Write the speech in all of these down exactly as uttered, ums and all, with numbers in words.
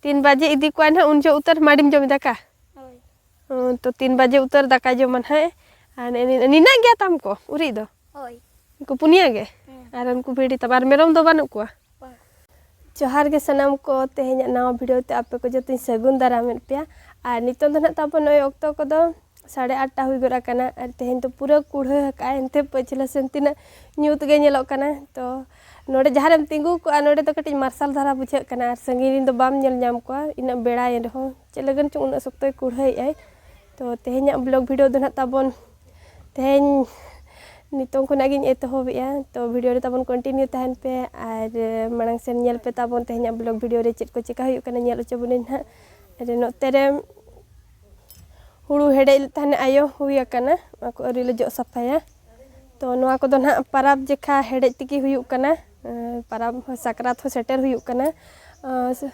ᱛᱤᱱ ᱵᱟᱡᱮ ᱤᱫᱤ ᱠᱚᱣᱟ ᱱᱟᱦᱟᱜ, ᱩᱱ ᱡᱚᱦᱚᱜ ᱩᱛᱟᱹᱨ ᱢᱟᱹᱰᱤᱢ ᱡᱚᱢ ᱫᱟᱠᱟ? ᱦᱳᱭ᱾ ᱦᱚᱸ, ᱛᱚ ᱛᱤᱱ ᱵᱟᱡᱮ ᱩᱛᱟᱹᱨ ᱫᱟᱠᱟ ᱡᱚᱢᱟ ᱱᱟᱦᱟᱜ᱾ ᱟᱨ ᱱᱤ-, ᱱᱤ-, ᱱᱤᱱᱟᱹᱜ ᱜᱮᱭᱟ ᱛᱟᱢ ᱠᱚ ᱩᱨᱤᱡ ᱫᱚ? ᱦᱳᱭ᱾ ᱩᱱᱠᱩ ᱯᱩᱱᱭᱟᱹ ᱜᱮ? ᱦᱮᱸ᱾ ᱟᱨ ᱩᱱᱠᱩ ᱵᱷᱤᱰᱤ ᱛᱟᱢ, ᱟᱨ ᱢᱮᱨᱚᱢ ᱫᱚ ᱵᱟᱹᱱᱩᱜ ᱠᱚᱣᱟ? ᱵᱟᱝ᱾ ᱡᱚᱦᱟᱨ ᱜᱮ ᱥᱟᱱᱟᱢ ᱠᱚ, ᱛᱮᱦᱮᱧᱟᱜ ᱱᱟᱣᱟ video ᱛᱮ ᱟᱯᱮ ᱠᱚ ᱡᱚᱛᱚᱧ ᱥᱟᱹᱜᱩᱱ ᱫᱟᱨᱟᱢᱮᱫ ᱯᱮᱭᱟ᱾ ᱟᱨ ᱱᱤᱛᱚᱝ ᱫᱚ ᱱᱟᱦᱟᱜ ᱛᱟᱵᱚᱱ ᱱᱚᱜᱼᱚᱭ ᱚᱠᱛᱚ ᱠᱚᱫᱚ ᱥᱟᱲᱮ ᱟᱴᱴᱟ ᱦᱩᱭ ᱜᱚᱫ ᱟᱠᱟᱱᱟ᱾ ᱟᱨ ᱛᱮᱦᱮᱧ ᱫᱚ ᱯᱩᱨᱟᱹ ᱠᱩᱲᱦᱟᱹ ᱟᱠᱟᱫᱼᱟᱭ, ᱮᱱᱛᱮ ᱯᱟᱹᱪᱷᱞᱟᱹ ᱥᱮᱱ ᱛᱤᱱᱟᱹᱜ ᱧᱩᱛ ᱜᱮ ᱧᱮᱞᱚᱜ ᱠᱟᱱᱟ᱾ ᱛᱚ ᱱᱚᱰᱮ ᱡᱟᱦᱟᱸ ᱨᱮᱢ ᱛᱤᱸᱜᱩ ᱠᱚᱜᱼᱟ, ᱱᱚᱰᱮ ᱫᱚ ᱠᱟᱹᱴᱤᱡ ᱢᱟᱨᱥᱟᱞ ᱫᱷᱟᱨᱟ ᱵᱩᱡᱷᱟᱹᱜ ᱠᱟᱱᱟ, ᱟᱨ ᱥᱟᱺᱜᱤᱧ ᱨᱮᱱ ᱫᱚ ᱵᱟᱢ ᱧᱮᱞ ᱧᱟᱢ ᱠᱚᱣᱟ, ᱤᱱᱟᱹᱜ ᱵᱮᱲᱟᱭᱮᱱ ᱨᱮᱦᱚᱸ᱾ ᱪᱮᱫ ᱞᱟᱹᱜᱤᱫ ᱪᱚᱝ ᱩᱱᱟᱹᱜ ᱥᱚᱠᱛᱚᱭ ᱠᱩᱲᱦᱟᱹᱭᱮᱫᱼᱟᱭ᱾ ᱛᱚ ᱛᱮᱦᱮᱧᱟᱜ vlog video ᱫᱚ ᱱᱟᱦᱟᱜ ᱛᱟᱵᱚᱱ ᱛᱮᱦᱮᱧ ᱱᱤᱛᱚᱝ ᱠᱷᱚᱱᱟᱜ ᱜᱤᱧ ᱮᱛᱚᱦᱚᱵᱮᱜᱼᱟ᱾ ᱛᱚ video ᱨᱮ ᱛᱟᱵᱚᱱ continue ᱛᱟᱦᱮᱱ ᱯᱮ, ᱟᱨ ᱢᱟᱲᱟᱝ ᱥᱮᱱ ᱧᱮᱞ ᱯᱮ ᱛᱟᱵᱚᱱ ᱛᱮᱦᱮᱧᱟᱜ vlog video ᱨᱮ ᱪᱮᱫ ᱠᱚ ᱪᱮᱠᱟ ᱦᱩᱭᱩᱜ ᱠᱟᱱᱟ, ᱧᱮᱞ ᱦᱚᱪᱚ ᱵᱚᱱᱟᱹᱧ ᱱᱟᱦᱟᱜ᱾ ᱟᱨ ᱱᱚᱛᱮ ᱨᱮ ᱦᱩᱲᱩ ᱦᱮᱰᱮᱡ ᱞᱮᱫ ᱛᱟᱦᱮᱱ ᱟᱭᱳ, ᱦᱩᱭ ᱟᱠᱟᱱᱟ, ᱚᱱᱟ ᱠᱚ ᱟᱹᱣᱨᱤ ᱞᱮ ᱡᱚᱜ ᱥᱟᱯᱷᱟᱭᱟ᱾ ᱛᱚ ᱱᱚᱣᱟ ᱠᱚᱫᱚ ᱱᱟᱦᱟᱜ ᱯᱟᱨᱟᱵᱽ ᱡᱮᱠᱷᱟ ᱦᱮᱰᱮᱡ ᱛᱤᱠᱤ ᱦᱩᱭᱩᱜ ᱠᱟᱱᱟ᱾ ᱮᱸ, ᱯᱟᱨᱟᱵᱽ ᱦᱚᱸ, ᱥᱟᱠᱨᱟᱛ ᱦᱚᱸ ᱥᱮᱴᱮᱨ ᱦᱩᱭᱩᱜ ᱠᱟᱱᱟ᱾ ᱟᱸ, ᱥᱟ-,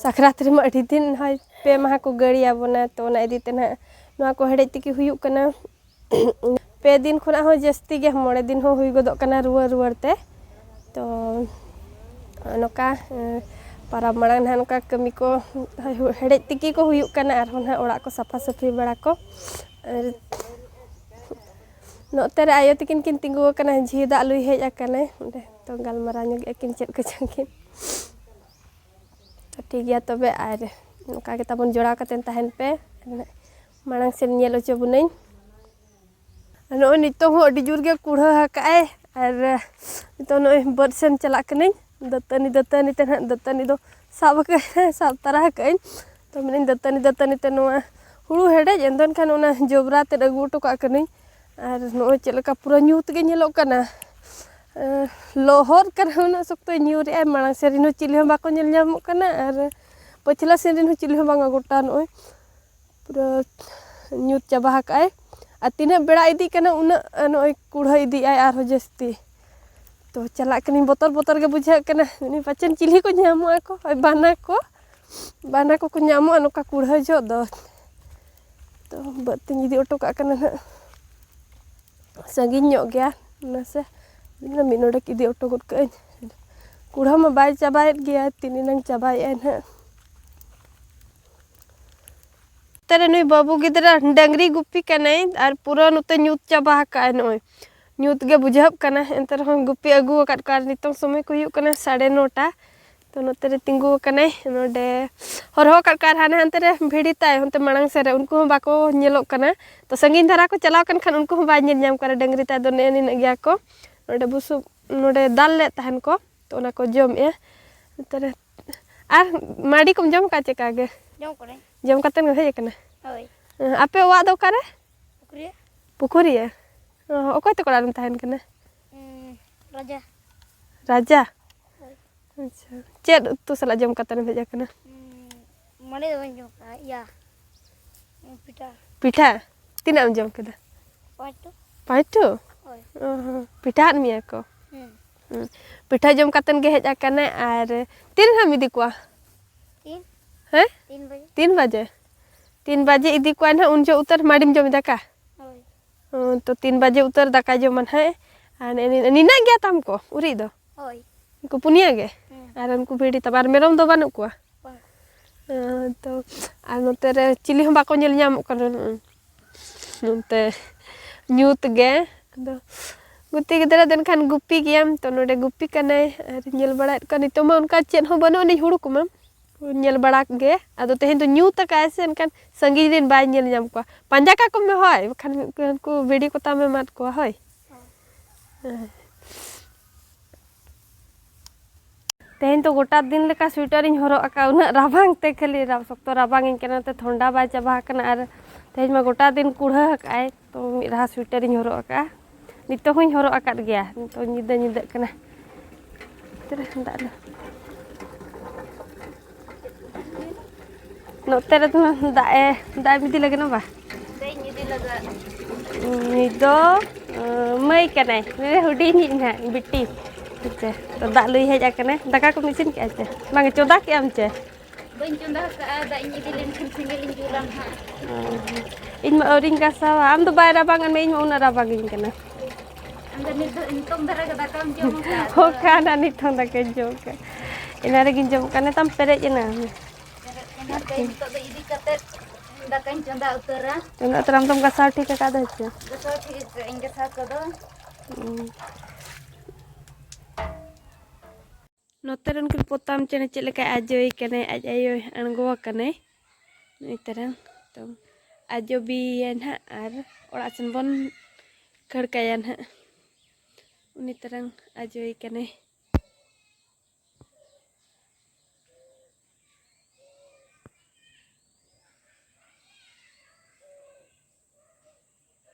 ᱥᱟᱠᱨᱟᱛ ᱨᱮᱢᱟ ᱟᱹᱰᱤ ᱫᱤᱱ, ᱦᱳᱭ, ᱯᱮ ᱢᱟᱦᱟ ᱠᱚ ᱜᱟᱹᱲᱤᱭᱟᱵᱚᱱᱟ᱾ ᱛᱚ ᱚᱱᱟ ᱤᱫᱤ ᱛᱮ ᱱᱟᱦᱟᱜ ᱱᱚᱣᱟ ᱠᱚ ᱦᱮᱰᱮᱡ ᱛᱤᱠᱤ ᱦᱩᱭᱩᱜ ᱠᱟᱱᱟ᱾ ᱯᱮ ᱫᱤᱱ ᱠᱷᱚᱱᱟᱜ ᱦᱚᱸ ᱡᱟᱹᱥᱛᱤ ᱜᱮ, ᱢᱚᱬᱮ ᱫᱤᱱ ᱦᱚᱸ ᱦᱩᱭ ᱜᱚᱫᱚᱜ ᱠᱟᱱᱟ ᱨᱩᱣᱟᱹᱲ ᱨᱩᱣᱟᱹᱲ ᱛᱮ᱾ ᱛᱚ ᱱᱚᱝᱠᱟ, ᱮᱸ, ᱯᱟᱨᱟᱵᱽ ᱢᱟᱲᱟᱝ ᱱᱟᱦᱟᱜ ᱱᱚᱝᱠᱟ ᱠᱟᱹᱢᱤ ᱠᱚ, ᱦᱮᱰᱮᱡ ᱛᱤᱠᱤ ᱠᱚ ᱦᱩᱭᱩᱜ ᱠᱟᱱᱟ, ᱟᱨᱦᱚᱸ ᱱᱟᱦᱟᱜ ᱚᱲᱟᱜ ᱠᱚ ᱥᱟᱯᱷᱟ ᱥᱟᱹᱯᱷᱤ ᱵᱟᱲᱟ ᱠᱚ᱾ ᱟᱨ ᱱᱚᱛᱮ ᱨᱮ ᱟᱭᱳ ᱛᱟᱹᱠᱤᱱ ᱠᱤᱱ ᱛᱤᱸᱜᱩ ᱟᱠᱟᱱᱟ, ᱡᱷᱤ ᱫᱟᱜ ᱞᱩᱭ ᱦᱮᱡ ᱟᱠᱟᱱᱟᱭ ᱚᱸᱰᱮ᱾ ᱛᱚ ᱜᱟᱞᱢᱟᱨᱟᱣ ᱧᱚᱜ ᱮᱫᱼᱟ ᱠᱤᱱ ᱪᱮᱫ ᱠᱚᱪᱚᱝ ᱠᱤᱱ᱾ ᱛᱚ ᱴᱷᱤᱠ ᱜᱮᱭᱟ ᱛᱚᱵᱮ, ᱟᱨ ᱱᱚᱝᱠᱟ ᱜᱮ ᱛᱟᱵᱚᱱ ᱡᱚᱲᱟᱣ ᱠᱟᱛᱮᱫ ᱛᱟᱦᱮᱱ ᱯᱮ᱾ ᱢᱟᱲᱟᱝ ᱥᱮᱱ ᱧᱮᱞ ᱦᱚᱪᱚ ᱵᱚᱱᱟᱹᱧ᱾ ᱟᱨ ᱱᱚᱜᱼᱚᱭ ᱱᱤᱛᱚᱝ ᱦᱚᱸ ᱟᱹᱰᱤ ᱡᱳᱨ ᱜᱮ ᱠᱩᱲᱦᱟᱹ ᱟᱠᱟᱫᱼᱟᱭ, ᱟᱨ ᱱᱤᱛᱚᱝ ᱱᱚᱜᱼᱚᱭ ᱵᱟᱹᱫᱽ ᱥᱮᱱ ᱪᱟᱞᱟᱜ ᱠᱟᱹᱱᱟᱹᱧ᱾ ᱫᱟᱹᱛᱟᱹᱱᱤ, ᱫᱟᱹᱛᱟᱹᱱᱤ ᱛᱮ ᱱᱟᱦᱟᱜ, ᱫᱟᱹᱛᱟᱹᱱᱤ ᱫᱚ ᱥᱟᱵ ᱟᱠᱟᱫ, ᱥᱟᱵ ᱛᱟᱨᱟ ᱟᱠᱟᱫᱟᱹᱧ᱾ ᱛᱚ ᱢᱮᱱᱟᱹᱧ ᱫᱟᱹᱛᱟᱹᱱᱤ, ᱫᱟᱹᱛᱟᱹᱱᱤ ᱛᱮ ᱱᱚᱣᱟ ᱦᱩᱲᱩ ᱦᱮᱰᱮᱡ ᱮᱱ ᱫᱚ ᱮᱱᱠᱷᱟᱱ ᱚᱱᱟ ᱡᱚᱵᱽᱨᱟ ᱛᱮᱫ ᱟᱹᱜᱩ ᱦᱚᱴᱚ ᱠᱟᱜ ᱠᱟᱹᱱᱟᱹᱧ᱾ ᱟᱨ ᱱᱚᱜᱼᱚᱭ ᱪᱮᱫ ᱞᱮᱠᱟ ᱯᱩᱨᱟᱹ ᱧᱩᱛ ᱜᱮ ᱧᱮᱞᱚᱜ ᱠᱟᱱᱟ᱾ ᱮᱸ, ᱞᱚᱦᱚᱫ ᱠᱟᱱᱟ, ᱩᱱᱟᱹᱜ ᱥᱚᱠᱛᱚᱭ ᱧᱩᱨᱮᱜᱼᱟᱭ᱾ ᱢᱟᱲᱟᱝ ᱥᱮᱫ ᱨᱮᱱ ᱦᱚᱸ ᱪᱤᱞᱤ ᱦᱚᱸ ᱵᱟᱠᱚ ᱧᱮᱞ ᱧᱟᱢᱚᱜ ᱠᱟᱱᱟ, ᱟᱨ ᱯᱟᱹᱪᱷᱞᱟᱹ ᱥᱮᱱ ᱨᱮᱱ ᱦᱚᱸ ᱪᱤᱞᱤ ᱦᱚᱸ ᱵᱟᱝᱟ, ᱜᱚᱴᱟ ᱱᱚᱜᱼᱚᱭ ᱯᱩᱨᱟᱹ ᱧᱩᱛ ᱪᱟᱵᱟ ᱟᱠᱟᱫᱼᱟᱭ᱾ ᱟᱨ ᱛᱤᱱᱟᱹᱜ ᱵᱮᱲᱟ ᱤᱫᱤᱜ ᱠᱟᱱᱟ, ᱩᱱᱟᱹᱜ ᱱᱚᱜᱼᱚᱭ ᱠᱩᱲᱦᱟᱹ ᱤᱫᱤᱜᱼᱟᱭ ᱟᱨᱦᱚᱸ ᱡᱟᱹᱥᱛᱤ᱾ ᱛᱚ ᱪᱟᱞᱟᱜ ᱠᱟᱹᱱᱟᱹᱧ, ᱵᱚᱛᱚᱨ ᱵᱚᱛᱚᱨ ᱜᱮ ᱵᱩᱡᱷᱟᱹᱜ ᱠᱟᱱᱟ᱾ ᱢᱮᱱᱟᱹᱧ ᱯᱟᱪᱮᱱ ᱪᱤᱞᱤ ᱠᱚ ᱧᱟᱢᱚᱜ ᱟᱠᱚ, ᱳᱭ ᱵᱟᱱᱟ ᱠᱚ, ᱵᱟᱱᱟ ᱠᱚᱠᱚ ᱧᱟᱢᱚᱜᱼᱟ ᱱᱚᱝᱠᱟ ᱠᱩᱲᱦᱟᱹ ᱡᱚᱦᱚᱜ ᱫᱚ᱾ ᱛᱚ ᱵᱟᱹᱫᱽ ᱛᱤᱧ ᱤᱫᱤ ᱦᱚᱴᱚ ᱠᱟᱜ ᱠᱟᱱᱟ ᱱᱟᱦᱟᱜ, ᱥᱟᱺᱜᱤᱧ ᱧᱚᱜ ᱜᱮᱭᱟ ᱱᱟᱥᱮ, ᱢᱤᱫ ᱱᱚᱰᱮᱠ ᱤᱫᱤ ᱦᱚᱴᱚ ᱜᱚᱫ ᱠᱟᱜᱼᱟᱹᱧ᱾ ᱠᱩᱲᱦᱟᱹ ᱢᱟ ᱵᱟᱭ ᱪᱟᱵᱟᱭᱮᱫ ᱜᱮᱭᱟ, ᱛᱤᱱ ᱮᱱᱟᱝ ᱪᱟᱵᱟᱭᱮᱫᱼᱟᱭ ᱱᱟᱦᱟᱜ᱾ ᱱᱚᱛᱮ ᱨᱮ ᱱᱩᱭ ᱵᱟᱹᱵᱩ ᱜᱤᱫᱽᱨᱟᱹ ᱰᱟᱹᱝᱨᱤ ᱜᱩᱯᱤ ᱠᱟᱱᱟᱭ ᱟᱨ ᱯᱩᱨᱟᱹ ᱱᱚᱛᱮ ᱧᱩᱛ ᱪᱟᱵᱟ ᱟᱠᱟᱫᱼᱟᱭ᱾ ᱱᱚᱜᱼᱚᱭ ᱧᱩᱛ ᱜᱮ ᱵᱩᱡᱷᱟᱹᱜ ᱠᱟᱱᱟ, ᱮᱱᱛᱮ ᱨᱮᱦᱚᱸ ᱜᱩᱯᱤ ᱟᱹᱜᱩ ᱟᱠᱟᱫ ᱠᱚᱣᱟ᱾ ᱟᱨ ᱱᱤᱛᱚᱝ ᱥᱚᱢᱚᱭ ᱠᱚ ᱦᱩᱭᱩᱜ ᱠᱟᱱᱟ ᱥᱟᱲᱮ ᱱᱚᱴᱟ᱾ ᱛᱚ ᱱᱚᱛᱮ ᱨᱮ ᱛᱤᱸᱜᱩ ᱟᱠᱟᱱᱟᱭ ᱱᱚᱰᱮ, ᱦᱚᱨᱦᱚ ᱟᱠᱟᱫ ᱠᱚᱣᱟ᱾ ᱟᱨ ᱦᱟᱱᱮ ᱦᱟᱱᱛᱮ ᱨᱮ ᱵᱷᱤᱲᱤ ᱛᱟᱭ, ᱚᱱᱛᱮ ᱢᱟᱲᱟᱝ ᱥᱮᱫ ᱨᱮ, ᱩᱱᱠᱩ ᱦᱚᱸ ᱵᱟᱠᱚ ᱧᱮᱞᱚᱜ ᱠᱟᱱᱟ᱾ ᱛᱚ ᱥᱟᱺᱜᱤᱧ ᱫᱷᱟᱨᱟ ᱠᱚ ᱪᱟᱞᱟᱣ ᱠᱟᱱ ᱠᱷᱟᱱ ᱩᱱᱠᱩ ᱦᱚᱸ ᱵᱟᱭ ᱧᱮᱞ ᱧᱟᱢ ᱠᱟᱱᱟ ᱰᱟᱹᱝᱨᱤ ᱛᱟᱭ ᱫᱚ᱾ ᱱᱮᱜᱼᱮ ᱱᱤᱱᱟᱹᱜ ᱜᱮᱭᱟ ᱠᱚ᱾ ᱱᱚᱰᱮ ᱵᱩᱥᱩᱵ, ᱱᱚᱰᱮ ᱫᱟᱞ ᱞᱮᱫ ᱛᱟᱦᱮᱱ ᱠᱚ, ᱛᱚ ᱚᱱᱟ ᱠᱚ ᱡᱚᱢᱮᱜᱼᱟ᱾ ᱱᱚᱛᱮ ᱨᱮ ᱟᱨ ᱢᱟᱹᱰᱤ ᱠᱚᱢ ᱡᱚᱢ ᱠᱟᱜᱼᱟ ᱪᱮᱠᱟ ᱜᱮ? ᱡᱚᱢ ᱠᱟᱹᱫᱟᱹᱧ᱾ ᱡᱚᱢ ᱠᱟᱛᱮᱢ ᱦᱮᱡ ᱟᱠᱟᱱᱟ? ᱦᱳᱭ᱾ ᱟᱯᱮ ᱚᱲᱟᱜ ᱫᱚ ᱚᱠᱟᱨᱮ? ᱯᱩᱠᱷᱩᱨᱤᱭᱟᱹ᱾ ᱯᱩᱠᱷᱩᱨᱤᱭᱟᱹ? ᱚ, ᱚᱠᱚᱭ ᱛᱟᱠᱚ ᱚᱲᱟᱜ ᱨᱮᱢ ᱛᱟᱦᱮᱱ ᱠᱟᱱᱟ? ᱩᱸ, ᱨᱟᱡᱟ᱾ ᱨᱟᱡᱟ? ᱦᱳᱭ᱾ ᱟᱪᱪᱷᱟ᱾ ᱪᱮᱫ ᱩᱛᱩ ᱥᱟᱞᱟᱜ ᱡᱚᱢ ᱠᱟᱛᱮᱢ ᱦᱮᱡ ᱟᱠᱟᱱᱟ? ᱩᱸ, ᱢᱟᱹᱰᱤ ᱫᱚ ᱵᱟᱹᱧ ᱡᱚᱢ ᱠᱟᱜᱼᱟ, ᱤᱭᱟᱹ, ᱩᱸ, ᱯᱤᱴᱷᱟᱹ᱾ ᱯᱤᱴᱷᱟᱹ? ᱛᱤᱱᱟᱹᱜ ᱮᱢ ᱡᱚᱢ ᱠᱮᱫᱟ? ᱯᱟᱸᱪᱴᱩ᱾ ᱯᱟᱸᱪᱴᱩ? ᱦᱳᱭ᱾ ᱚ ᱦᱚᱸ᱾ ᱯᱤᱴᱷᱟᱹ ᱟᱫ ᱢᱮᱭᱟ ᱠᱚ? ᱦᱩᱸ᱾ ᱦᱩᱸ᱾ ᱯᱤᱴᱷᱟᱹ ᱡᱚᱢ ᱠᱟᱛᱮᱱ ᱜᱮ ᱦᱮᱡ ᱟᱠᱟᱱᱟᱭ᱾ ᱟᱨ ᱛᱤᱱ ᱨᱮᱢ ᱤᱫᱤ ᱠᱚᱣᱟ? ᱛᱤᱱ᱾ ᱦᱮᱸ? ᱛᱤᱱ ᱵᱟᱡᱮ᱾ ᱛᱤᱱ ᱵᱟᱡᱮ? ᱛᱤᱱ ᱵᱟᱡᱮ ᱤᱫᱤ ᱠᱚᱣᱟᱭ ᱱᱟᱦᱟᱜ, ᱩᱱ ᱡᱚᱦᱚᱜ ᱩᱛᱟᱹᱨ ᱢᱟᱹᱰᱤᱢ ᱡᱚᱢ ᱮᱫᱟ ᱠᱟ? ᱦᱳᱭ᱾ ᱦᱚᱸ, ᱛᱚ ᱛᱤᱱ ᱵᱟᱡᱮ ᱩᱛᱟᱹᱨ ᱫᱟᱠᱟᱭ ᱡᱚᱢᱟ ᱱᱟᱦᱟᱜ᱾ ᱟᱨ ᱱᱮ-, ᱱᱤ-, ᱱᱤᱱᱟᱹᱜ ᱜᱮᱭᱟ ᱛᱟᱢ ᱠᱚ ᱩᱨᱤᱡ ᱫᱚ? ᱦᱳᱭ᱾ ᱩᱱᱠᱩ ᱯᱩᱱᱭᱟᱹ ᱜᱮ? ᱦᱮᱸ᱾ ᱟᱨ ᱩᱱᱠᱩ ᱵᱷᱤᱰᱤ ᱛᱟᱢ, ᱟᱨ ᱢᱮᱨᱚᱢ ᱫᱚ ᱵᱟᱹᱱᱩᱜ ᱠᱚᱣᱟ? ᱵᱟᱝ᱾ ᱦᱮᱸ, ᱛᱚ, ᱟᱨ ᱱᱚᱛᱮ ᱨᱮ ᱪᱤᱞᱤ ᱦᱚᱸ ᱵᱟᱠᱚ ᱧᱮᱞ ᱧᱟᱢᱚᱜ ᱠᱟᱱᱟ ᱱᱚᱜᱼᱚᱭ᱾ ᱱᱚᱛᱮ ᱧᱩᱛ ᱜᱮ᱾ ᱟᱫᱚ ᱜᱩᱛᱤ ᱜᱤᱫᱽᱨᱟᱹ ᱫᱚ ᱮᱱᱠᱷᱟᱱ ᱜᱩᱯᱤ ᱜᱮᱭᱟᱢ, ᱛᱚ ᱱᱚᱰᱮ ᱜᱩᱯᱤ ᱠᱟᱱᱟᱭ ᱟᱨ ᱧᱮᱞ ᱵᱟᱲᱟᱭᱮᱫ ᱠᱚᱣᱟ᱾ ᱱᱤᱛᱚᱜ ᱢᱟ ᱚᱱᱠᱟ ᱪᱮᱫ ᱦᱚᱸ ᱵᱟᱹᱱᱩᱜ ᱟᱹᱱᱤᱡ ᱦᱩᱲᱩ ᱠᱚᱢᱟ᱾ ᱧᱮᱞ ᱵᱟᱲᱟ ᱜᱮ᱾ ᱟᱫᱚ ᱛᱮᱦᱮᱧ ᱫᱚ ᱧᱩᱛ ᱟᱠᱟᱫᱼᱟᱭ ᱥᱮ, ᱮᱱᱠᱷᱟᱱ ᱥᱟᱺᱜᱤᱧ ᱨᱮᱱ ᱵᱟᱭ ᱧᱮᱞ ᱧᱟᱢ ᱠᱚᱣᱟ᱾ ᱯᱟᱸᱡᱟ ᱠᱟᱠᱚ ᱢᱮ ᱦᱳᱭ, ᱵᱟᱠᱷᱟᱱ ᱩᱱᱠᱩ ᱵᱷᱤᱰᱤ ᱠᱚ ᱛᱟᱢ ᱮᱢᱟᱫ ᱠᱚᱣᱟ ᱦᱳᱭ᱾ ᱦᱮᱸ᱾ ᱛᱮᱦᱮᱧ ᱫᱚ ᱜᱚᱴᱟ ᱫᱤᱱ ᱞᱮᱠᱟ ᱥᱩᱭᱮᱴᱟᱨᱤᱧ ᱦᱚᱨᱚᱜ ᱟᱠᱟᱫᱼᱟ, ᱩᱱᱟᱹᱜ ᱨᱟᱵᱟᱝ ᱛᱮ ᱠᱷᱟᱹᱞᱤ ᱨᱟ-, ᱥᱚᱠᱛᱚ ᱨᱟᱵᱟᱝ ᱤᱧ ᱠᱟᱱᱟ, ᱛᱮ ᱴᱷᱚᱱᱰᱟ ᱵᱟᱭ ᱪᱟᱵᱟ ᱟᱠᱟᱱᱟ᱾ ᱟᱨ ᱛᱮᱦᱮᱧ ᱢᱟ ᱜᱚᱴᱟ ᱫᱤᱱ ᱠᱩᱲᱦᱟᱹ ᱟᱠᱟᱫᱼᱟᱭ, ᱛᱚ ᱢᱤᱫ ᱫᱷᱟᱣ ᱥᱩᱭᱮᱴᱟᱨᱤᱧ ᱦᱚᱨᱚᱜ ᱟᱠᱟᱫᱼᱟ᱾ ᱱᱤᱛᱚᱜ ᱦᱚᱸᱧ ᱦᱚᱨᱚᱜ ᱟᱠᱟᱫ ᱜᱮᱭᱟ, ᱱᱤᱛᱚᱜ ᱧᱤᱫᱟᱹ ᱧᱤᱫᱟᱹᱜ ᱠᱟᱱᱟ᱾ ᱱᱚᱛᱮ ᱨᱮ ᱫᱟᱜ ᱨᱮ ᱫᱟᱜ ᱮ, ᱫᱟᱜ ᱮᱢ ᱤᱫᱤ ᱞᱟᱹᱜᱤᱫ ᱵᱟ? ᱫᱟᱜ ᱤᱧ ᱤᱫᱤ ᱞᱟᱹᱜᱤᱫ᱾ ᱱᱩᱭ ᱫᱚ, ᱟᱸ, ᱢᱟᱹᱭ ᱠᱟᱱᱟᱭ, ᱱᱩᱭ ᱦᱩᱰᱤᱧᱤᱡ ᱱᱟᱦᱟᱜ ᱵᱤᱴᱤ᱾ ᱦᱮᱸᱪᱮ, ᱛᱚ ᱫᱟᱜ ᱞᱩᱭ ᱦᱮᱡ ᱟᱠᱟᱱᱟᱭ᱾ ᱫᱟᱠᱟ ᱠᱚᱢ ᱤᱥᱤᱱ ᱠᱮᱜᱼᱟ ᱪᱮ? ᱵᱟᱝ, ᱪᱚᱸᱫᱟ ᱠᱮᱜᱼᱟᱢ ᱪᱮ? ᱵᱟᱹᱧ ᱪᱚᱸᱫᱟ ᱟᱠᱟᱫᱼᱟ, ᱫᱟᱜ ᱤᱧ ᱤᱫᱤ ᱞᱮᱱᱠᱷᱟᱱ ᱥᱮᱸᱜᱮᱞ ᱤᱧ ᱡᱩᱞᱟ ᱱᱟᱦᱟᱜ᱾ ᱚ, ᱤᱧ ᱢᱟ ᱟᱹᱣᱨᱤᱧ ᱜᱟᱥᱟᱣᱟ᱾ ᱟᱢ ᱫᱚ ᱵᱟᱭ ᱨᱟᱵᱟᱝ ᱟᱱ ᱢᱮ, ᱤᱧ ᱢᱟ ᱩᱱᱟᱹᱜ ᱨᱟᱵᱟᱝ ᱤᱧ ᱠᱟᱱᱟ᱾ ᱟᱢ ᱫᱚ ᱱᱤᱛ ᱫᱚ, ᱱᱤᱛᱚᱝ ᱫᱷᱟᱨᱟ ᱜᱮ ᱫᱟᱠᱟᱢ ᱡᱚᱢ ᱟᱠᱟᱫ᱾ ᱦᱚᱸ, ᱠᱷᱟᱱ ᱟᱨ ᱱᱤᱛᱚᱝ ᱫᱟᱠᱟᱧ ᱡᱚᱢ ᱟᱠᱟᱫ᱾ ᱮᱱᱟ ᱨᱮᱜᱤᱧ ᱡᱚᱢ ᱟᱠᱟᱫ, ᱱᱤᱛᱚᱝ ᱯᱮᱨᱮᱡ ᱮᱱᱟ᱾ ᱯᱮᱨᱮᱡ ᱮᱱᱟ, ᱛᱮ ᱱᱤᱛᱚᱜ ᱫᱚ ᱤᱫᱤ ᱠᱟᱛᱮᱫ ᱫᱟᱠᱟᱧ ᱪᱚᱸᱫᱟ ᱩᱛᱟᱹᱨᱟ᱾ ᱪᱚᱸᱫᱟ ᱩᱛᱟᱹᱨ ᱟᱢ ᱫᱚᱢ ᱜᱟᱥᱟᱣ ᱴᱷᱤᱠ ᱟᱠᱟᱫᱟ ᱥᱮ? ᱜᱟᱥᱟᱣ ᱴᱷᱤᱠ ᱟᱠᱟᱫ ᱟᱹᱧ, ᱜᱟᱥᱟᱣ ᱠᱚᱫᱚ᱾ ᱦᱩᱸ᱾ ᱱᱚᱛᱮ ᱨᱮᱱ ᱠᱤᱱ ᱯᱚᱛᱟᱢ ᱪᱮᱬᱮ ᱪᱮᱫ ᱞᱮᱠᱟᱭ ᱟᱡᱚᱭᱮ ᱠᱟᱱᱟᱭ, ᱟᱡ ᱟᱭᱳᱭ ᱟᱬᱜᱚ ᱟᱠᱟᱱᱟᱭ᱾ ᱱᱩᱭ ᱛᱟᱨᱟᱝ ᱛᱚ ᱟᱡᱚ ᱵᱤᱭᱟᱭ ᱱᱟᱦᱟᱜ ᱟᱨ ᱚᱲᱟᱜ ᱥᱮᱱ ᱵᱚᱱ ᱠᱷᱟᱹᱲ ᱠᱟᱭᱟ ᱱᱟᱦᱟᱜ᱾ ᱩᱱᱤ ᱛᱟᱨᱟᱝ ᱟᱡᱚᱭᱮ ᱠᱟᱱᱟᱭ᱾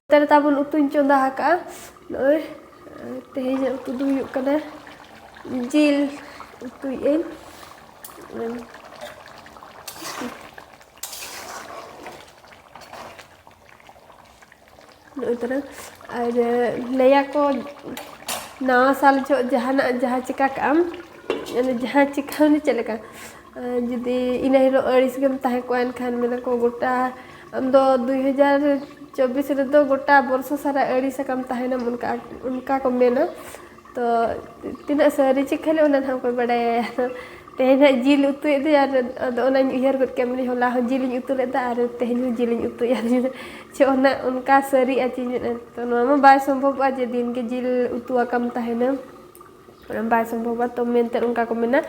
ᱱᱚᱛᱮ ᱨᱮ ᱛᱟᱵᱚᱱ ᱩᱛᱩᱧ ᱪᱚᱸᱫᱟ ᱟᱠᱟᱫᱼᱟ᱾ ᱱᱚᱜᱼᱚᱭ, ᱛᱮᱦᱮᱧᱟᱜ ᱩᱛᱩ ᱫᱚ ᱦᱩᱭᱩᱜ ᱠᱟᱱᱟ ᱡᱤᱞ ᱩᱛᱩᱭᱮᱫ ᱟᱹᱧ᱾ ᱱᱚᱜᱼᱚᱭ ᱛᱟᱨᱟ᱾ ᱟᱨ ᱞᱟᱹᱭᱟᱠᱚ ᱱᱟᱣᱟ ᱥᱟᱞ ᱡᱚᱦᱚᱜ ᱡᱟᱦᱟᱱᱟᱜ ᱡᱟᱦᱟᱸ ᱪᱤᱠᱟ ᱠᱟᱜ ᱟᱢ, ᱢᱟᱱᱮ ᱡᱟᱦᱟᱸ ᱪᱤᱠᱟ ᱢᱟᱱᱮ ᱪᱮᱫ ᱞᱮᱠᱟ, ᱟᱨ ᱡᱩᱫᱤ ᱤᱱᱟᱹ ᱦᱤᱞᱳᱜ ᱟᱹᱲᱤᱥ ᱜᱮᱢ ᱛᱟᱦᱮᱸ ᱠᱚᱜᱼᱟ, ᱮᱱᱠᱷᱟᱱ ᱢᱮᱱᱟᱠᱚ ᱜᱚᱴᱟ ᱟᱢᱫᱚ ᱫᱩᱭ ᱦᱟᱡᱟᱨ ᱪᱚᱵᱵᱤᱥ ᱨᱮᱫᱚ ᱜᱚᱴᱟ ᱵᱚᱨᱥᱚ ᱥᱟᱨᱟ ᱟᱹᱲᱤᱥ ᱟᱠᱟᱢ ᱛᱟᱦᱮᱱᱟᱢ, ᱚᱱᱠᱟ, ᱚᱱᱠᱟ ᱠᱚ ᱢᱮᱱᱟ᱾ ᱛᱚ ᱛᱤᱱᱟᱹᱜ ᱥᱟᱹᱨᱤ ᱪᱮ ᱠᱷᱟᱹᱞᱤ ᱚᱱᱟ ᱫᱚ ᱦᱟᱸᱜ ᱚᱠᱚᱭ ᱵᱟᱰᱟᱭᱟ᱾ ᱛᱮᱦᱮᱧ ᱦᱟᱸᱜ ᱡᱤᱞ ᱩᱛᱩᱭᱮᱫ ᱫᱚᱧ, ᱟᱨ ᱟᱫᱚ ᱚᱱᱟᱧ ᱩᱭᱦᱟᱹᱨ ᱜᱚᱫ ᱠᱮᱫᱟ, ᱢᱮᱱᱫᱟᱹᱧ ᱦᱚᱞᱟ ᱦᱚᱸ ᱡᱤᱞᱤᱧ ᱩᱛᱩ ᱞᱮᱫᱟ ᱟᱨ ᱛᱮᱦᱮᱧ ᱦᱚᱸ ᱡᱤᱞᱤᱧ ᱩᱛᱩᱭᱟ᱾ ᱪᱮ ᱚᱱᱟ ᱚᱱᱠᱟ ᱥᱟᱹᱨᱤᱜᱼᱟ ᱪᱮ ᱢᱮᱱᱟ᱾ ᱛᱚ ᱱᱚᱣᱟ ᱢᱟ ᱵᱟᱭ ᱥᱚᱢᱵᱷᱚᱵᱚᱜᱼᱟ ᱡᱮ ᱫᱤᱱ ᱜᱮ ᱡᱤᱞ ᱩᱛᱩ ᱟᱠᱟᱢ ᱛᱟᱦᱮᱱᱟ, ᱚᱱᱟ ᱵᱟᱭ ᱥᱚᱢᱵᱷᱚᱵᱚᱜᱼᱟ᱾ ᱛᱚ ᱢᱮᱱᱛᱮ ᱚᱱᱠᱟ ᱠᱚ ᱢᱮᱱᱟ,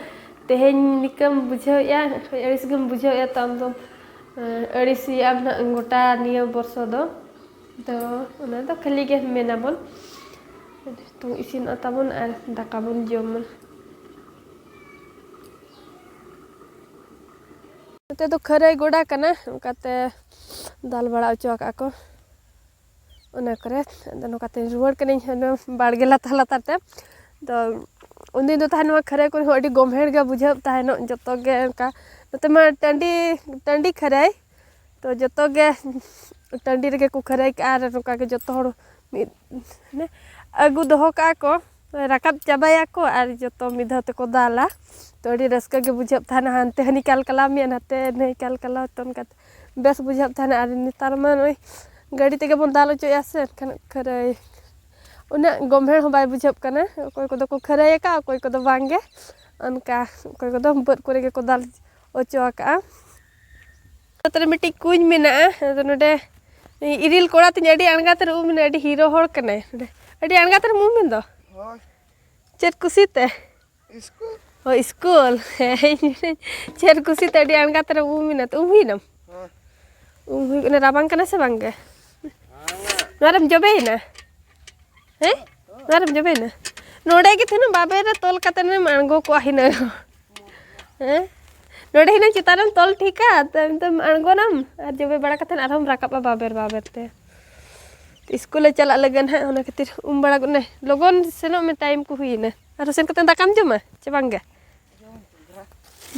ᱛᱮᱦᱮᱧ ᱱᱤᱠᱟᱹᱢ ᱵᱩᱡᱷᱟᱹᱣᱮᱫᱼᱟ, ᱟᱹᱲᱤᱥ ᱜᱮᱢ ᱵᱩᱡᱷᱟᱹᱣᱮᱫᱼᱟ, ᱛᱚ ᱟᱢ ᱫᱚᱢ, ᱮᱸ, ᱟᱹᱲᱤᱥᱮᱭᱟᱜ ᱟᱢ ᱱᱟᱜ ᱜᱚᱴᱟ ᱱᱤᱭᱟᱹ ᱵᱚᱨᱥᱚ ᱫᱚ᱾ ᱫᱚ ᱚᱱᱟ ᱫᱚ ᱠᱷᱟᱹᱞᱤ ᱜᱮ ᱢᱮᱱᱟᱵᱚᱱ, ᱱᱤᱛᱚᱝ ᱤᱥᱤᱱᱚᱜ ᱛᱟᱵᱚᱱ ᱟᱨ ᱫᱟᱠᱟ ᱵᱚᱱ ᱡᱚᱢᱟ᱾ ᱱᱚᱛᱮ ᱫᱚ ᱠᱷᱟᱹᱨᱟᱹᱭ ᱜᱚᱰᱟ ᱠᱟᱱᱟ, ᱚᱱᱠᱟᱛᱮ ᱫᱟᱞ ᱵᱟᱲᱟ ᱦᱚᱪᱚ ᱟᱠᱟᱫ ᱠᱚ ᱚᱱᱟ ᱠᱚᱨᱮ᱾ ᱟᱫᱚ ᱱᱚᱝᱠᱟᱛᱮ ᱨᱩᱣᱟᱹᱲ ᱠᱟᱹᱱᱟᱹᱧ ᱦᱟᱱᱮ ᱵᱟᱲᱜᱮ ᱞᱟᱛᱟᱨ ᱞᱟᱛᱟᱨ ᱛᱮ᱾ ᱛᱚ ᱩᱱᱫᱤᱱ ᱫᱚ ᱛᱟᱦᱮᱱ ᱱᱚᱣᱟ ᱠᱷᱟᱹᱨᱟᱹᱭ ᱠᱚᱨᱮ ᱦᱚᱸ ᱟᱹᱰᱤ ᱜᱚᱢᱦᱮᱲ ᱜᱮ ᱵᱩᱡᱷᱟᱹᱜ ᱛᱟᱦᱮᱱᱚᱜ, ᱡᱚᱛᱚ ᱜᱮ ᱚᱱᱠᱟ᱾ ᱱᱚᱛᱮ ᱢᱟ ᱴᱟᱺᱰᱤ, ᱴᱟᱺᱰᱤ ᱠᱷᱟᱹᱨᱟᱹᱭ, ᱛᱚ ᱡᱚᱛᱚ ᱜᱮ ᱴᱟᱺᱰᱤ ᱨᱮᱜᱮ ᱠᱚ ᱠᱷᱟᱹᱨᱟᱹᱭ ᱠᱟᱜᱼᱟ ᱟᱨ ᱱᱚᱝᱠᱟ ᱜᱮ ᱡᱚᱛᱚ ᱦᱚᱲ ᱢᱤᱫ, ᱢᱟᱱᱮ, ᱟᱹᱜᱩ ᱫᱚᱦᱚ ᱠᱟᱜᱼᱟ ᱠᱚ, ᱨᱟᱠᱟᱵ ᱪᱟᱵᱟᱭᱟᱠᱚ ᱟᱨ ᱡᱚᱛᱚ ᱢᱤᱫ ᱫᱷᱟᱣ ᱛᱮᱠᱚ ᱫᱟᱞᱟ᱾ ᱛᱚ ᱟᱹᱰᱤ ᱨᱟᱹᱥᱠᱟᱹ ᱜᱮ ᱵᱩᱡᱷᱟᱹᱜ ᱛᱟᱦᱮᱱᱟ, ᱦᱟᱱᱛᱮ ᱦᱟᱹᱱᱤ ᱠᱟᱞᱠᱟᱞᱟᱣ ᱢᱮᱭᱟ, ᱱᱟᱛᱮ ᱱᱟᱹᱭ ᱠᱟᱞᱠᱟᱞᱟᱣ ᱛᱚ ᱚᱱᱠᱟᱛᱮ ᱵᱮᱥ ᱵᱩᱡᱷᱟᱹᱜ ᱛᱟᱦᱮᱱᱟ᱾ ᱟᱨ ᱱᱮᱛᱟᱨ ᱢᱟ ᱱᱚᱜᱼᱚᱭ ᱜᱟᱹᱰᱤ ᱛᱮᱜᱮ ᱵᱚᱱ ᱫᱟᱞ ᱚᱪᱚᱭᱟ ᱥᱮ, ᱮᱱᱠᱷᱟᱱ ᱠᱷᱟᱹᱨᱟᱹᱭ ᱩᱱᱟᱹᱜ ᱜᱚᱢᱦᱮᱲ ᱦᱚᱸ ᱵᱟᱭ ᱵᱩᱡᱷᱟᱹᱜ ᱠᱟᱱᱟ᱾ ᱚᱠᱚᱭ ᱠᱚᱫᱚ ᱠᱚ ᱠᱷᱟᱹᱨᱟᱹᱭ ᱟᱠᱟᱫᱼᱟ, ᱚᱠᱚᱭ ᱠᱚᱫᱚ ᱵᱟᱝ ᱜᱮ᱾ ᱚᱱᱠᱟ ᱚᱠᱚᱭ ᱠᱚᱫᱚ ᱵᱟᱹᱫᱽ ᱠᱚᱨᱮ ᱜᱮᱠᱚ ᱫᱟᱞ ᱚᱪᱚ ᱟᱠᱟᱫᱼᱟ᱾ ᱱᱚᱛᱮ ᱨᱮ ᱢᱤᱫᱴᱤᱡ ᱠᱩᱧ ᱢᱮᱱᱟᱜᱼᱟ᱾ ᱟᱫᱚ ᱱᱚᱰᱮ ᱤᱨᱤᱞ ᱠᱚᱲᱟ ᱛᱤᱧ ᱟᱹᱰᱤ ᱟᱬᱜᱟᱛ ᱨᱮ ᱩᱢ ᱮᱱᱟ, ᱟᱹᱰᱤ ᱦᱤᱨᱳ ᱦᱚᱲ ᱠᱟᱱᱟᱭ᱾ ᱱᱚᱰᱮ ᱟᱹᱰᱤ ᱟᱬᱜᱟᱛ ᱨᱮᱢ ᱩᱢ ᱮᱱ ᱫᱚ᱾ ᱦᱳᱭ᱾ ᱪᱮᱫ ᱠᱩᱥᱤᱛᱮ? ᱥᱠᱩᱞ᱾ ᱦᱳᱭ, ᱥᱠᱩᱞ᱾ ᱦᱮᱸ, ᱤᱧ ᱪᱮᱫ ᱠᱩᱥᱤᱛᱮ ᱟᱹᱰᱤ ᱟᱬᱜᱟᱛ ᱨᱮᱢ ᱩᱢ ᱮᱱᱟ᱾ ᱛᱚ, ᱩᱢ ᱦᱩᱭᱱᱟᱢ? ᱦᱳᱭ᱾ ᱩᱢ ᱦᱩᱭ ᱠᱟᱱᱟ, ᱨᱟᱵᱟᱝ ᱠᱟᱱᱟ ᱥᱮ ᱵᱟᱝ ᱜᱮ? ᱵᱟᱝᱟ᱾ ᱱᱚᱣᱟ ᱨᱮᱢ ᱡᱚᱵᱮᱭᱮᱱᱟ? ᱦᱮᱸ? ᱱᱚᱣᱟ ᱨᱮᱢ ᱡᱚᱵᱮᱭᱮᱱᱟ? ᱱᱚᱰᱮ ᱜᱮ ᱛᱤᱱᱟᱹᱜ ᱵᱟᱵᱮᱨ ᱨᱮ ᱛᱚᱞ ᱠᱟᱛᱮ ᱮᱢ ᱟᱬᱜᱚ ᱠᱚᱜᱼᱟ ᱦᱤᱱᱟᱹ᱾ ᱦᱮᱸ? ᱱᱚᱰᱮ ᱦᱤᱱᱟᱹ ᱪᱮᱛᱟᱱ ᱨᱮᱢ ᱛᱚᱞ ᱴᱷᱤᱠᱟ, ᱛᱟᱭᱚᱢ ᱛᱮᱢ ᱟᱬᱜᱚᱱᱟᱢ ᱟᱨ ᱡᱚᱵᱮ ᱵᱟᱲᱟ ᱠᱟᱛᱮ ᱟᱨᱦᱚᱸᱢ ᱨᱟᱠᱟᱵᱼᱟ ᱵᱟᱵᱮᱨ ᱵᱟᱵᱮᱨ ᱛᱮ᱾ ᱥᱠᱩᱞ ᱞᱮ ᱪᱟᱞᱟᱜ ᱞᱟᱹᱜᱤᱫ ᱦᱟᱸᱜ, ᱚᱱᱟ ᱠᱷᱟᱹᱛᱤᱨ ᱩᱢ ᱵᱟᱲᱟ ᱜᱚᱫ ᱱᱮ᱾ ᱞᱚᱜᱚᱱ ᱥᱮᱱᱚᱜ ᱢᱮ, ᱴᱟᱭᱤᱢ ᱠᱚ ᱦᱩᱭᱮᱱᱟ᱾ ᱟᱨᱦᱚᱸ ᱥᱮᱱ ᱠᱟᱛᱮ ᱫᱟᱠᱟᱢ ᱡᱚᱢᱟ ᱪᱮ ᱵᱟᱝ ᱜᱮ?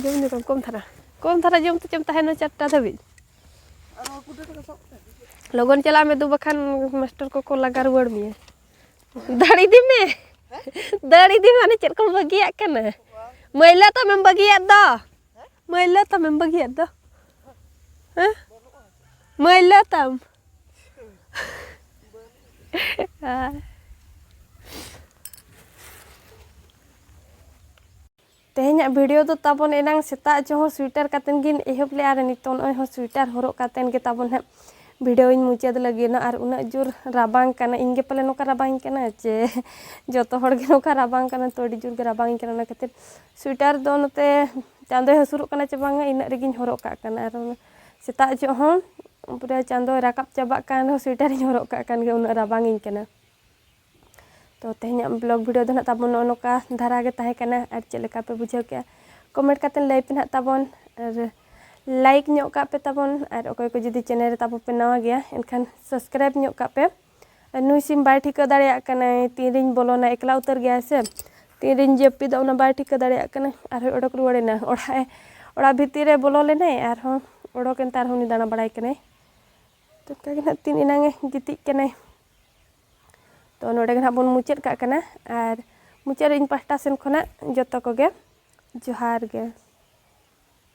ᱡᱚᱢ ᱧᱩ ᱠᱚᱢ, ᱠᱚᱢ ᱫᱷᱟᱨᱟ, ᱠᱚᱢ ᱫᱷᱟᱨᱟ ᱡᱚᱢ ᱛᱮ ᱪᱮᱢ ᱛᱟᱦᱮᱱᱟ ᱪᱟᱨᱴᱟ ᱫᱷᱟᱹᱵᱤᱡ᱾ ᱞᱚᱜᱚᱱ ᱪᱟᱞᱟᱜ ᱢᱮ ᱫᱩ, ᱵᱟᱠᱷᱟᱱ ᱢᱟᱥᱴᱟᱨ ᱠᱚᱠᱚ ᱞᱟᱜᱟ ᱨᱩᱣᱟᱹᱲ ᱢᱮᱭᱟ᱾ ᱫᱟᱹᱲ ᱤᱫᱤ ᱢᱮ, ᱫᱟᱹᱲ ᱤᱫᱤ ᱢᱮ, ᱚᱱᱮ ᱪᱮᱫ ᱠᱚᱢ ᱵᱟᱹᱜᱤᱭᱟᱜ ᱠᱟᱱᱟ? ᱢᱟᱹᱭᱞᱟᱹ ᱛᱟᱢᱮᱢ ᱵᱟᱹᱜᱤᱭᱟᱜ ᱫᱚ, ᱢᱟᱹᱭᱞᱟᱹ ᱛᱟᱢᱮᱢ ᱵᱟᱹᱜᱤᱭᱟᱜ ᱫᱚ᱾ ᱦᱮᱸ? ᱢᱟᱹᱭᱞᱟᱹ ᱛᱟᱢ᱾ ᱛᱮᱦᱮᱧᱟᱜ ᱵᱷᱤᱰᱤᱭᱳ ᱫᱚ ᱛᱟᱵᱚᱱ ᱮᱱᱟᱝ ᱥᱮᱛᱟᱜ ᱡᱚᱦᱚᱜ ᱥᱩᱭᱮᱴᱟᱨ ᱠᱟᱛᱮᱱ ᱜᱤᱧ ᱮᱦᱚᱵ ᱞᱮᱜᱼᱟ, ᱟᱨ ᱱᱤᱛᱚᱜ ᱱᱚᱜᱼᱚᱭ ᱦᱚᱸ ᱥᱩᱭᱮᱴᱟᱨ ᱦᱚᱨᱚᱜ ᱠᱟᱛᱮᱱ ᱜᱮ ᱛᱟᱵᱚᱱ ᱦᱟᱸᱜ ᱵᱷᱤᱰᱤᱭᱳᱧ ᱢᱩᱪᱟᱹᱫ ᱞᱟᱹᱜᱤᱫ᱾ ᱟᱨ ᱩᱱᱟᱹᱜ ᱡᱳᱨ ᱨᱟᱵᱟᱝ ᱠᱟᱱᱟ, ᱤᱧ ᱜᱮ ᱯᱟᱞᱮ ᱱᱚᱝᱠᱟ ᱨᱟᱵᱟᱝ ᱠᱟᱱᱟ ᱪᱮ ᱡᱚᱛᱚ ᱦᱚᱲ ᱜᱮ ᱱᱚᱝᱠᱟ ᱨᱟᱵᱟᱝ ᱠᱟᱱᱟ, ᱛᱚ ᱟᱹᱰᱤ ᱡᱳᱨ ᱜᱮ ᱨᱟᱵᱟᱝ ᱠᱟᱱᱟ᱾ ᱚᱱᱟ ᱠᱷᱟᱹᱛᱤᱨ ᱥᱩᱭᱮᱴᱟᱨ ᱫᱚ ᱱᱚᱛᱮ ᱪᱟᱸᱫᱚᱭ ᱦᱟᱹᱥᱩᱨᱚᱜ ᱠᱟᱱᱟ ᱪᱮ ᱵᱟᱝᱟ, ᱤᱱᱟᱹᱜ ᱨᱮᱜᱮᱧ ᱦᱚᱨᱚᱜ ᱠᱟᱜ ᱠᱟᱱᱟ᱾ ᱟᱨ ᱚᱱᱟ ᱥᱮᱛᱟᱜ ᱡᱚᱜ ᱦᱚᱸ ᱯᱩᱨᱟᱹ ᱪᱟᱸᱫᱚᱭ ᱨᱟᱠᱟᱵ ᱪᱟᱵᱟᱜ ᱠᱟᱱ ᱨᱮᱦᱚᱸ ᱥᱩᱭᱮᱴᱟᱨᱤᱧ ᱦᱚᱨᱚᱜ ᱠᱟᱜ ᱠᱟᱱ ᱜᱮᱭᱟ, ᱩᱱᱟᱹᱜ ᱨᱟᱵᱟᱝᱤᱧ ᱠᱟᱱᱟ᱾ ᱛᱚ ᱛᱮᱦᱮᱧᱟᱜ ᱵᱞᱚᱜ ᱵᱷᱤᱰᱤᱭᱳ ᱫᱚ ᱱᱟᱦᱟᱜ ᱛᱟᱵᱚᱱ ᱱᱚᱜᱼᱚ ᱱᱚᱝᱠᱟ ᱫᱷᱟᱨᱟ ᱜᱮ ᱛᱟᱦᱮᱸ ᱠᱟᱱᱟ᱾ ᱟᱨ ᱪᱮᱫ ᱞᱮᱠᱟ ᱯᱮ ᱵᱩᱡᱷᱟᱹᱣ ᱠᱮᱜᱼᱟ, ᱠᱚᱢᱮᱱᱴ ᱠᱟᱛᱮ ᱞᱟᱹᱭ ᱯᱮ ᱱᱟᱦᱟᱜ ᱛᱟᱵᱚᱱ, ᱟᱨ ᱞᱟᱭᱤᱠ ᱧᱚᱜ ᱠᱟᱜ ᱯᱮ ᱛᱟᱵᱚᱱ, ᱟᱨ ᱚᱠᱚᱭ ᱠᱚ ᱡᱩᱫᱤ ᱪᱮᱱᱮᱞ ᱨᱮ ᱛᱟᱵᱚ ᱯᱮ ᱱᱟᱣᱟ ᱜᱮᱭᱟ, ᱮᱱᱠᱷᱟᱱ ᱥᱟᱵᱥᱠᱨᱟᱭᱤᱵᱽ ᱧᱚᱜ ᱠᱟᱜ ᱯᱮ᱾ ᱟᱨ ᱱᱩᱭ ᱥᱤᱢ ᱵᱟᱭ ᱴᱷᱤᱠᱟᱹ ᱫᱟᱲᱮᱭᱟᱜ ᱠᱟᱱᱟᱭ, ᱛᱤᱱᱨᱤᱧ ᱵᱚᱞᱚᱱᱟ, ᱮᱠᱞᱟ ᱩᱛᱟᱹᱨ ᱜᱮᱭᱟᱭ ᱥᱮ, ᱛᱤᱱᱨᱤᱧ ᱡᱟᱹᱯᱤᱫᱟ, ᱚᱱᱟ ᱵᱟᱭ ᱴᱷᱤᱠᱟᱹ ᱫᱟᱲᱮᱭᱟᱜ ᱠᱟᱱᱟ᱾ ᱟᱨᱦᱚᱸᱭ ᱚᱰᱚᱠ ᱨᱩᱣᱟᱹᱲᱮᱱᱟ ᱚᱲᱟᱜ ᱮ, ᱚᱲᱟᱜ ᱵᱷᱤᱛᱤᱨ ᱨᱮ ᱵᱚᱞᱚ ᱞᱮᱱᱟᱭ, ᱟᱨᱦᱚᱸ ᱚᱰᱚᱠᱮᱱ ᱛᱮ ᱟᱨᱦᱚᱸ ᱩᱱᱤ ᱫᱟᱬᱟ ᱵᱟᱲᱟᱭ ᱠᱟᱱᱟᱭ᱾ ᱛᱚ ᱚᱱᱠᱟ ᱜᱮ ᱱᱟᱦᱟᱜ ᱛᱤᱱ ᱮᱱᱟᱝ ᱮ ᱜᱤᱛᱤᱡ ᱠᱟᱱᱟᱭ᱾ ᱛᱚ ᱱᱚᱰᱮ ᱜᱮ ᱱᱟᱦᱟᱜ ᱵᱚᱱ ᱢᱩᱪᱟᱹᱫ ᱠᱟᱜ ᱠᱟᱱᱟ, ᱟᱨ ᱢᱩᱪᱟᱹᱫ ᱨᱮ ᱤᱧ ᱯᱟᱦᱴᱟ ᱥᱮᱱ ᱠᱷᱚᱱᱟᱜ ᱡᱚᱛᱚ ᱠᱚᱜᱮ ᱡᱚᱦᱟᱨ ᱜᱮ᱾